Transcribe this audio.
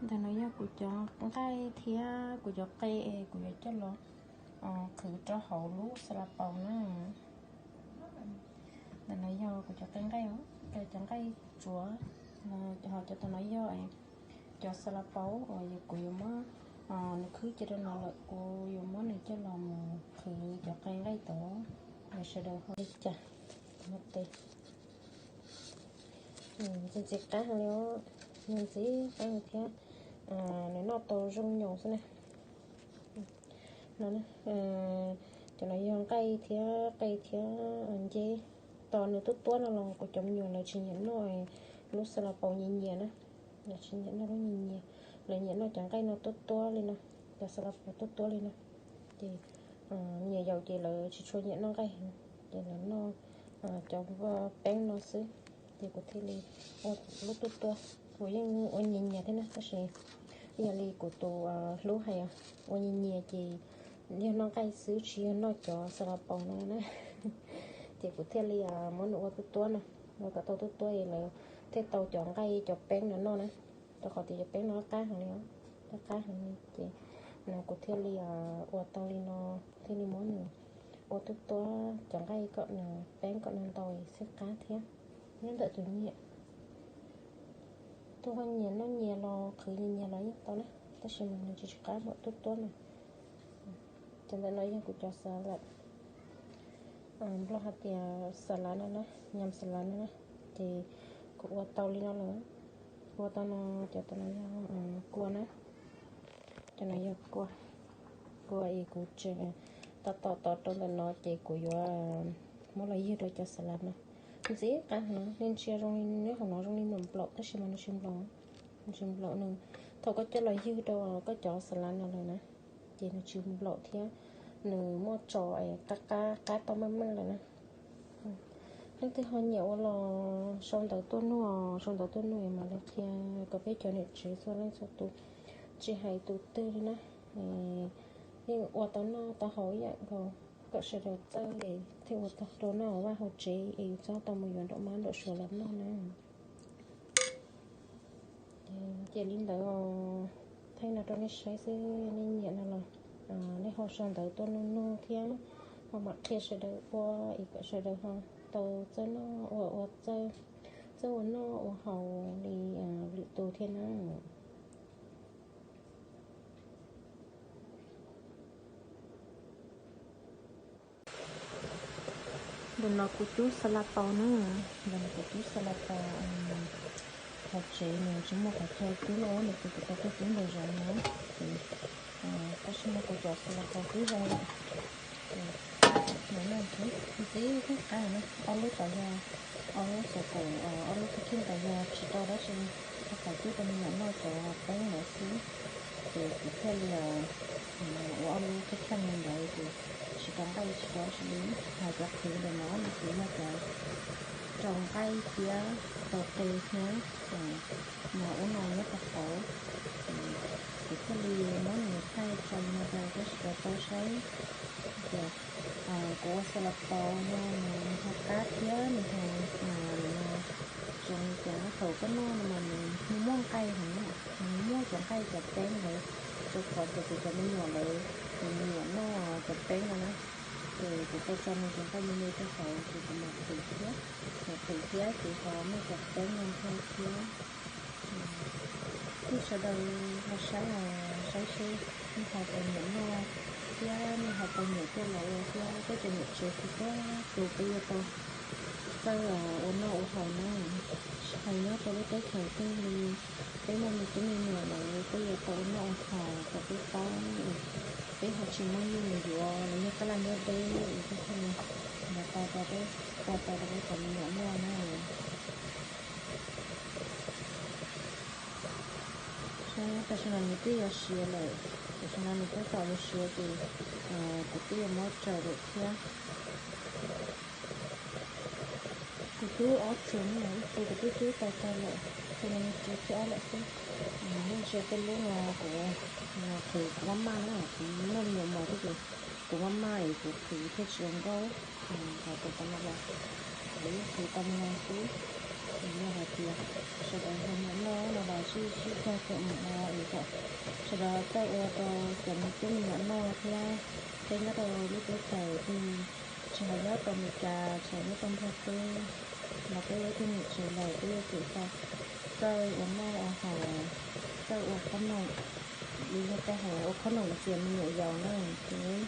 Ntawm no yog kuv cov nqaij thiab kuv cov qe es kuv yuav coj los qhwv rau hauv lub xas las paus na. Ntawm no yog kuv cov qe nqaij, cov nqaij tsuav, ho cov tom no yog cov xas las paus uas kuv yuav muab, nws khwb cia rau no lawm, kuv yuav muab nws coj los mus qhwv cov qe nqaij tod, sawv daws ho li cas. Ntxim ntxim qab heev li, ntxim qab thiab, nws noj tau zoo nyoos xwb na. Cov no yog nqaij thiab qe thiab nceb. Tos nws tuab tuab no los kuv cov me nyuam lawv tsis nyiam noj lub xas las paus nyias nyias na, lawv tsis nyiam noj lub nyias nyias, lawv nyiam noj cov nqaij no tuab tuab li no, cov xas las paus tuab tuab li no. Ces me nyuam yaus ces lawv tsis tshua nyiam noj nqaij, ces lawv noj cov peeb no xwb. Ces kuv thiaj li ua lub tuab tuab, kuv yeej ua nyias nyias thiab na, tab sis yog li kuv tus hlub hais ua nyias nyias ces yog noj nqaij xwb tsis yog noj cov xas las paus no na. Ces kuv thiaj li muab nws ua tuab tuab na, ua kom tau tuab tuab es lawv thiaj tau cov nqaij cov peeb no noj na. Rau qhov tias cov peeb no qab heev li, qab heev li ces kuv thiaj li ua tau li no, thiaj li muab nws ua tuab tuab cov nqaij kom nws peeb kom nws ntau xwb qab thiab. Nyob ntawm tus nyiam, tus ho nyiam noj nyias los qhwv nyias nyias los yeej tau na, tab sis mas nws tsis tsis qab npaum tuab tuab na. Cov ntawm no yog kuv cov xas las, nplog hais tias xas las no na, nyam xas las no na. Ces kuv ua tau li no lawm, ua tau no, cov tau no yog kua na, cov no yog kua, kua es kuv tseem tos tos tos rau ntawm no ces kuv yuav muab los ywg rau cov xas las no. Ntxim qab heev, nws ntsia zoo li neb hauv no zoo li nplaum nplaum tab sis mas nws tsis nplaum, nws tsis nplaum nws. Thaum koj coj los ywg rau koj cov xas las no lawm na, ces nws tsis nplaum thiab, nws muaj tso qab qab qab tau meej meej lawm na. Leej twg ho nyiam ua los sau ntawv tuaj nug, sau ntawv tuaj nug mam li qhia kom peb cov niam tsev txhua leej txhua tus, tsis hais tus twg li na, yeej ua tau noj tau haus ib yam nkaus, kom sawv daws txawj es thiaj ua tau rau noj vaj hauv tsev es yus txhob tau mus yuav nraum mab nraum suav los noj na. Ces li ntawd, thaij no rau nej saib xwb, nej nyiam no los nej ho sau ntawv tuaj nug nug thiab, ho mam qhia sawv daws ua es kom sawv daws ho tau txawj noj ua, ua txawj, txawj ua noj ua haus li lwm tus thiab na. Ntawm no kuv cub xas las paus na, ntawm no kuv cub xas las paus. Hauv tsev nws tsis muaj qhov chaw cub no, nws kuv tus tau tuaj cub nraum zoov no, ces tab sis mas kuv cov xas las paus twb zoo lawm. Ces no ntxim qab na, ob lub tod yog, ob lub xav kaum, ob lub kheej kheej tod yog tsis rau dab tsi, rau qhov cub rau me nyuam noj cov peeb ntawd xwb. Ces kuv thiaj li ua ob lub kheej kheej li ntawd ces tsis rau nqaij tsis rau dab tsi li. Hais cov qhwv ntawm no no ces yog cov rau nqaij thiab rau qe thiab, mas ub no nyob rau hauv. Ces kuv thiaj li muab nws thaij tso li no rau peb sawv daws tau saib tias kuv ua xas las paus no nws ho qab thiab nws ho zoo li cas. Thaum koj noj no mas nws muaj nqaij heev, nws muaj cov nqaij cov peeb ntawd, rau qhov tias kuv cov me nyuam lawv nyiam noj cov peeb no na. Ces kuv tau tso nws cov nqaij me me rau hauv ces kuv mam qhwv thiab, mam qhwv thiab ces ho muaj cov peeb no ntag thiab. Nej sawv daws ho saib, saib seb nej ho puas nyiam noj thiab nej ho puas nyiam coj los ua thiab. Peb cov niam tsev txhua tus peb yuav tau txawj ua noj ua haus na. Hais nyob rau lub teb chaws twg li peb muaj me tub me nyuam lawm peb yuav tau ua noj ua haus kom peb paub, peb ho tsis muaj nyiaj mus yuav los yog taj laj nyob deb es peb thiaj li yuav tau rau peb, ua tau rau peb cov me nyuam noj na. Tam sim no nws twb yuav siav lawm, tam sim no nws tab tom yuav siav ces kuv twb yuav muab tsaws lawm thiab. Kuv cub ob tsuag no, ib tsuag kuv twb cub tau tag lawm, tsuag no nws tsuag thib ob lawm xwb. Nej ntsia tej lub no kuv qhwv kuv maj maj na, kuv noj me nyuam mos thiab ces kuv maj maj es kuv qhwv thiaj tsis zoo nkauj. Hais tias tau no los kuv yeej qhwv tau me no xwb. Yog hais tias sawv daws ho nyiam noj no los sib sib Yog tseem mus ua es kom sawv daws txawj ua rau cov me tub me nyuam noj thiab. Peb nyob rau lub teb chaws twg, tsis hais nyob rau Amelikas, tsis hais nyob rau Nplog teb, los peb ua ib tug niam tsev lawm peb yuav tsum tau txawj ua noj ua haus, txawj ua qhob noom. Li yog tau hais ua qhob noom ntxias me nyuam yaus na, ces